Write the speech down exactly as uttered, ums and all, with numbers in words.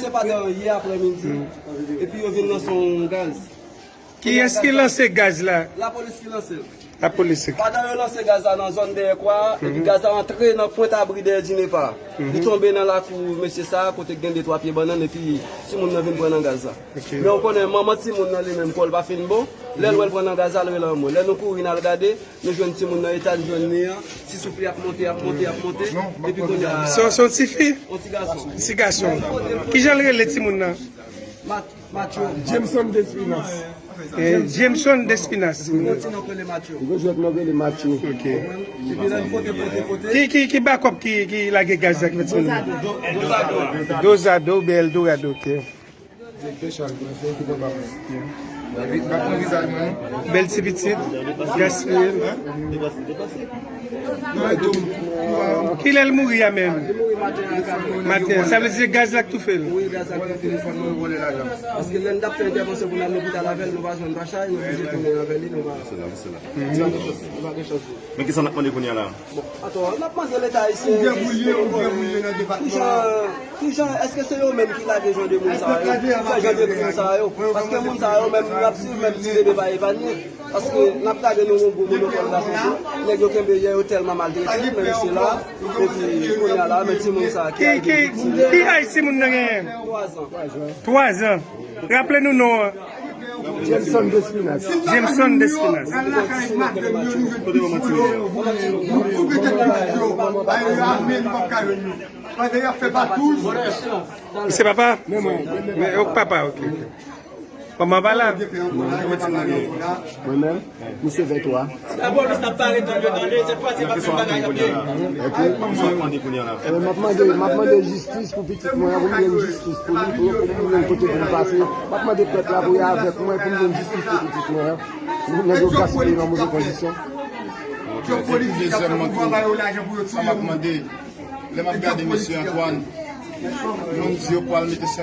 Se pandan yè aprèmidi, epi yo vin lanse yon gaz. Kiyès ki lanse gaz la? Lapolis ki lanse l. Lapolis, ok. Pandan yo lanse gaz la nan zòn dèyè kwa a, epi gaz la antre nan pwent abri dèyè Dinepa. Li tonbe nan lakou mesye sa a, kote k gen de twa pye bannann, epi timoun nan vin pran nan gaz la. Ok. Men ou konnen, manman timoun nan li menm, kò l pa fin bon. Lè l wè l pran nan gaz la, l rele anmwe. Lè nou kouri, n al gade, nou jwenn timoun nan eta n jwenn li an. Ti souf li ap monte, ap monte, ap monte. Epi kounye a, se, se yon ti fi? Yon ti gason. Ti gason. Kijan l rele timoun nan? Mat-, Matyo. Jameson Despinas. Eh, Jameson Despinas. Yon ti non k rele Matyo. Yon jwèt non k rele Matyo. Ok. Epi lè n pote, pote, pote. Ki, ki, ki bakòp ki, ki lage gaz la ki fè timoun nan? Do-, Dozado. Dozado oubyen Eldorado, ok. Bèl ti pitit, gaspiye. Kilè l mouri a menm? Maten. Sa vle di se gaz la k toufe l? Wi, gaz la k toufe l. Paske lè n t ap fè entèvansyon pou n al lopital avè l, nou pa jwenn pa chay, nou oblije tounen avè li, nou pa, nou pa gen chans. Men kisa n ap mande kounye a la? Bon, atò, n ap mande Leta ayisyen jis pou nou konnen kijan, kijan, èske se yo menm ki lage jan de moun sa yo, ki fè jan de krim sa yo? Paske moun sa yo menm, n ap swiv menm ti bebe pa epanye. Paske n ap gade nou yon gwo monopòl lasante, nèg yo kenbe yè yo tèlman maltrete, men misye la, epi kounye a la, men timoun sa ki, ki, ki, ki ay timoun nan genyen? Twa zan. Twa zan. Raple nou non an. Jameson Despinas. Jameson Despinas. Se papa? Men, ok, papa, ok. Manman pa la. Mwen menm, misye vètwa. Lapolis ap pale tande, tande, se fwa se pa ti bagay ap ye. Ok. Sa w ap mande kounye a la? Eh, m ap mande, m ap mande jistis pou pitit mwen an, pou m jwenn jistis pou li, pou, pou m jwenn kote pou m pase. M ap mande pèp la pou y avèk mwen, pou m jwenn jistis pou pitit mwen an. Nèg yo gaspiye nan move kondisyon. Ok, se dezyèm mwen tou. Sa m ap mande, lè m ap gade mesye Antoine, nou di yo pral mete sèt